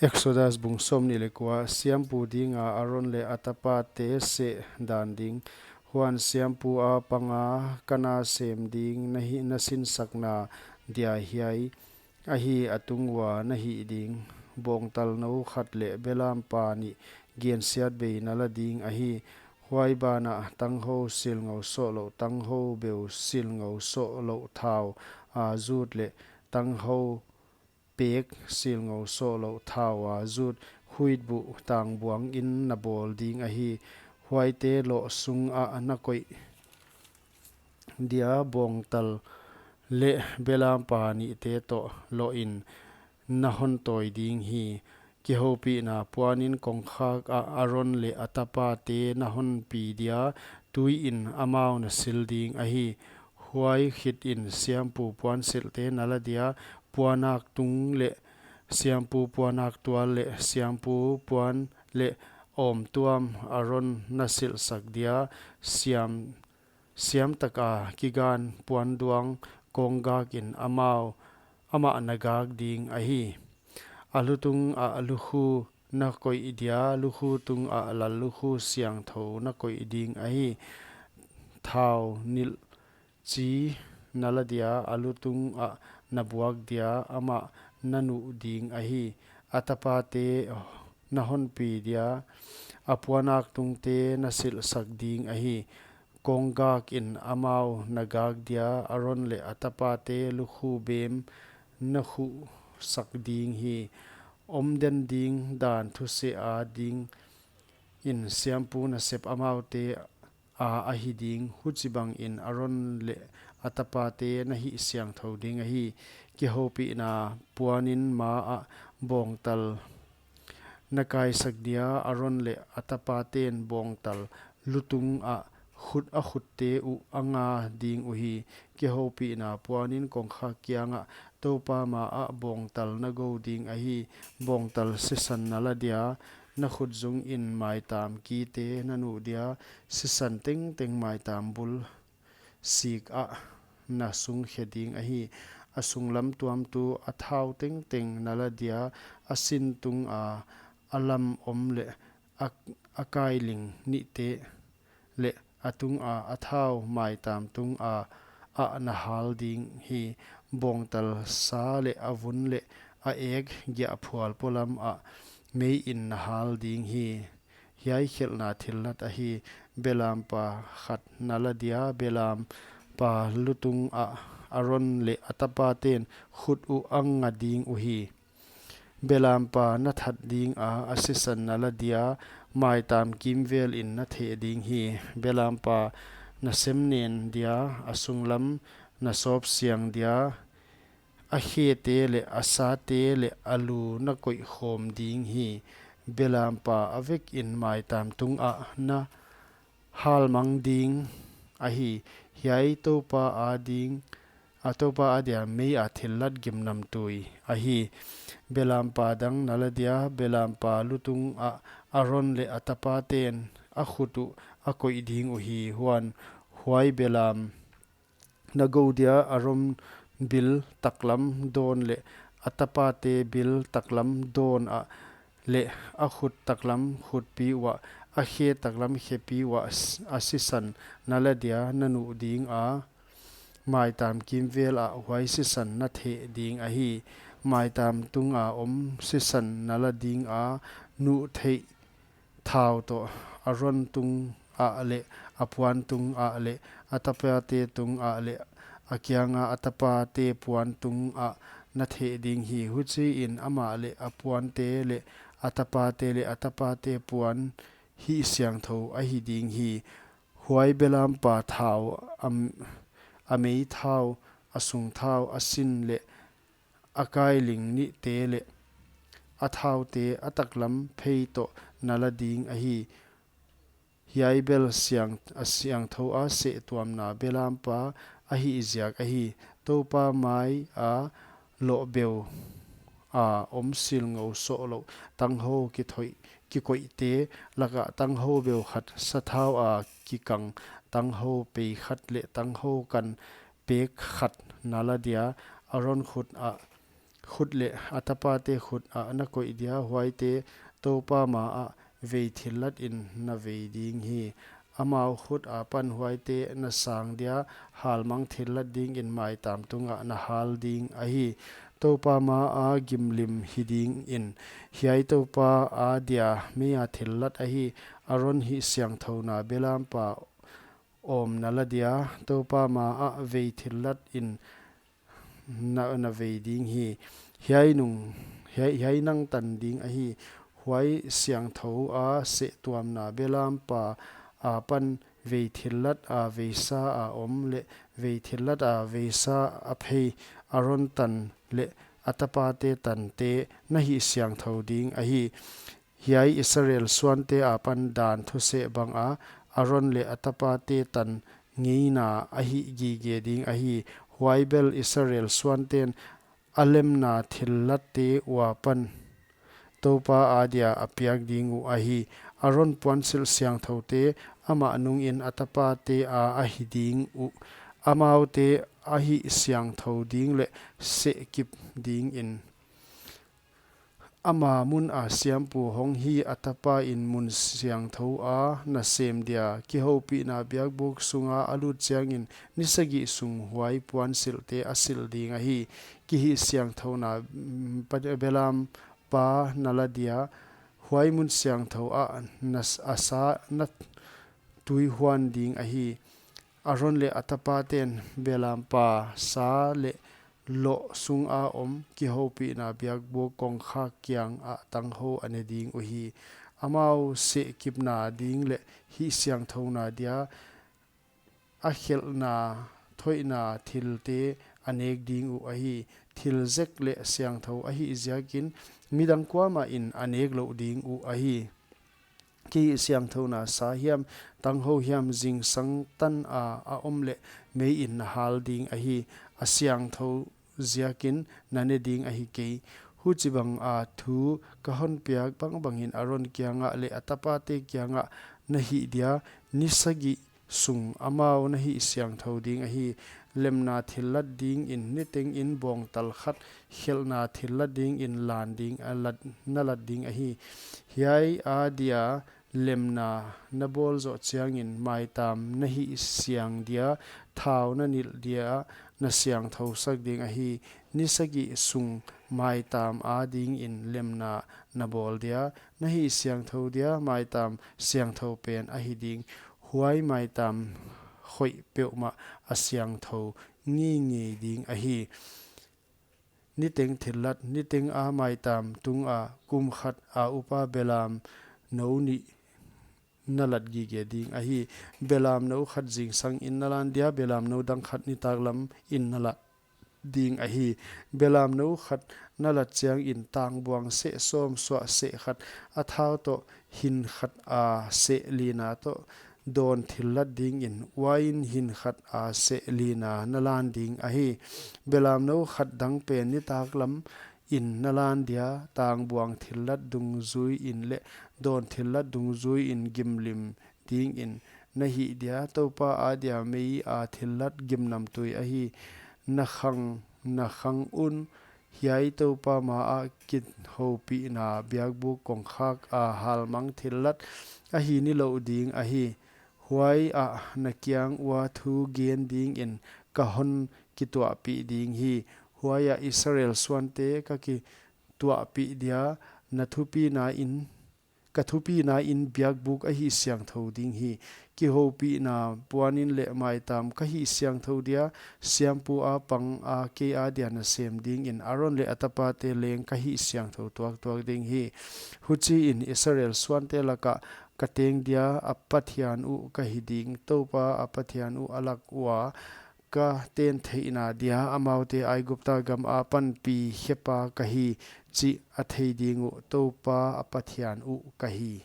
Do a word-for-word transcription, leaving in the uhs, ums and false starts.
Exodus bung sawmnih leh kua. Siampu dinga Aron leh a tapate seh dan ding. Huan siampu apanga kana sem ding na hi, na sinsakna dia hiai ahi, a tung ua na hih ding. Bawngtal nou khat leh belampa nih gensiatbei na la ding ahi. Huai banah tanghou silngou sohlouh, tanghou beu silngou sohlouh thau a zut leh tanghou pek silngou sohlouh thau a zut huitbuh tangbuang in na bawl ding ahi. Huaite loh sungah na koih dia, bawngtal leh belampa nihte toh lohin na hon tawi ding hi. Kihoupihna puanin kongkhak ah Aron leh a tapate na hon pi dia, tuiin amau na sil ding ahi. Huai khitin siampu puansilhte na la dia, puanak tung leh siampu puanak tual leh siampu puan leh awmtuam Aron na silhsak dia, siam, siam taka kigan puanduang konggakin amau, amah na gak ding ahi. A lutung ah lukhu na koih dia, lukhu tungah lallukhu siangthou na koih ding ahi. Thau nilh chi na la dia, a lutung ah na buak dia, amah na nuh ding ahi. A tapate na hon pi dia, a puanak tungte na silhsak ding ahi. Konggakin amau na gak dia, Aron leh a tapate lukhu bem na khuhsak ding hi. Omden ding dan thuseh a dingin siampu nasep amaute a ahi ding. Huchibangin Aron leh a tapate na hihsiangthou ding ahi. Kihoupihna puanin ma ah bawngtal na kaisak dia, Aron leh a tapaten bawngtal lutung ah khut, a khutte uh a nga ding uhi. Kihoupihna puanin kongkhak kiangah Toupa ma ah bawngtal na gou ding ahi. Bawngtal sisan na la dia, na khut zungin maitam kite na nuh dia, sisan tengteng maitam bul sik ah na sungkhe ding ahi. A sunglam tuamtu a thau tengteng na la dia, a sin tunga a lam om leh a, a kailing nihte leh a tunga a thau maitam tunga ah na hal ding hi. Bawngtal sa leh a vun leh a ek giahphual polam ah meiin na hal ding hi. Hiai khelhna thillat ahi. Belampa khat na la dia, belampa lutung ah Aron leh a tapaten khut uh a nga ding uhi. Belampa na that dinga a sisan na la dia, maitam kimvelin na theh ding hi. Belampa na semnen dia, a sunglam na sawpsiang dia, a khete leh a sate leh a lu na koih khawm ding hi. Belampa a vekin maitam tungah na halmang ding ahi. Hiai Toupa a ding, a Toupa a dia mei a thillat gimnamtui ahi. Belampa dang na la dia, belampa lutung ah Aron leh a tapaten a khut uh a koih ding uhi. Huan huai belam na gou dia, Aron bil taklam dawn leh a tapate bil taklam dawn ah leh a khut taklam khutpi uah, a khe taklam khepi uah s-, a sisan na la dia, na nuh dinga, maitam kimvel ah huai sisan na theh ding ahi. Maitam tunga om sisan na la dinga, nuh theih thau toh Aron tungah leh a puan tungah leh a tapate tungah leh a kianga a tapate puan tungah na theh ding hi. Huchiin amah leh a puante leh a tapate leh a tapate puan hihsiangthou ahi ding hi. Huai belampa thau, a m-, a mei thau, a sung thau, a sin leh a kailing nihte leh a thaute a taklam phei toh na la ding ahi. Hiai bel siang, a siangthou a sehtuamna belampa ahih ziak ahi. Toupa maia lohbeu a om silngou sohlouh tanghou kithoih, kikoihte lakah tanghou beu khat sathau a kikang tanghou pei khat leh tanghou kan pek khat na la dia, Aron khut ah khut leh a tapate khut ah na koih dia, huaite Toupa ma ah vei thillat in na vei ding hi. Amau khut apan huaite na sang dia, halmang thillat dingin maitam tungah na hal ding ahi. Toupa ma a gimlim hi dingin, hiai Toupa adia mei a thillat ahi. Aron hihsiangthouna belampa awm na la dia, Toupa ma ah vei thillat in na, na vei ding hi. Hiai nung, hiai, hiai nang tan ding ahi. Huai siangthou a seh tuamna belampa apan vei thillat a veisa a om leh vei thillat a veisa a phei Aron tan leh a tapate tante na hihsiangthou ding ahi. Hiai Israel suante apan dan thuseh banga Aron leh a tapate tan ngeina a hih gige ding ahi. Huai bel Israel suanten a lemna thillatte uapan Toupa adia a piak ding uh ahi. Aron puansilh siangthoute amah nungin a tapate a ahi ding uh. Amaute a hihsiangthou ding leh sehkip dingin ama mun a siampu hong hi a tapa in mun siangthou a na sem dia, kihoupihna biakbuk sunga a lut chiangin ni sagih sung huai puansilhte a silh ding ahi. Kihihsiangthouna, mm, pa-, belampa na la dia, huai mun siangthou ah na s-, a sa na tuihuan ding ahi. Aron leh a tapaten belampa sa leh loh sunga om kihoupihna biakbuk kongkhak kiangah tanghou a ne ding uhi. Amau sehkipna ding leh hihsiangthouna dia a khelhna thoihna thilte a nek ding uh ahi. Thil zek leh siangthou ahih ziakin midang kuamah in a nek louh ding uh ahi. Kihihsiangthouna sa hiam, tanghou hiam, zingsang tan a a om leh mei in na hal ding ahi. A siangthou ziakin na ne ding ahi kei. Huchibang a thu ka hon piak bangbangin Aron kiangah leh a tapate kiangah na hih dia, ni sagih sung amau na hihsiangthou ding ahi. Lemna thillat dingin nitengin bawngtal khat, khelhna thillat dingin lan ding a lat, na lat ding ahi. Hiai adia lemna na bawl zoh chiangin maitam na hihsiang dia, thau na nilh dia, na siangthou sak ding ahi. Ni sagih sung maitam adingin lemna na bawl dia, na hihsiangthou dia, maitam siangthou pen ahi ding. Huai maitam khoih peuhmah a siangthou ngeingei ding ahi. Niteng thillat, niteng a maitam tunga kum khat a upa belamnou nih na lat gige ding ahi. Belamnou khat zingsangin na lan dia, belamnou dang khat nitaklamin na lat ding ahi. Belamnou khat na lat chiangin tangbuang seh sawm suah seh khat, a thau toh hin khat a seh lina toh dawn thillat dingin uain hin khat a seh lina na lan ding ahi. Belamnou khat dang pen nitaklamin na lan dia, tangbuang thillat dungzuiin leh dawn thillat dungzuiin gimlim dingin na hih dia, Toupa adia mei a thillat gimnamtui ahi. Na khang, na khang un, hiai Toupa ma ah kihoupihna biakbuk kongkhak a halmang thillat ahi nilouh ding ahi. Huai ah na kiang ua thu gen dingin ka hon kituahpih ding hi. Huai ah Israel suante ka kituahpih dia, na thupina in, ka thupina in biakbuk a hihsiangthou ding hi. Kihoupihna puanin leh maitam ka hihsiangthou dia, siampu a pang a kei adia na sem dingin Aron leh a tapate leng ka hihsiangthou tuaktuak ding hi. Huchiin Israel suante lakah ka teng dia a Pathian uh ka hi ding. Toupa a Pathian uh a lak ua ka ten theihna dia amaute Aigupta gam apan pi khepa ka hi chih a thei ding uh, Toupa a Pathian uh ka hi.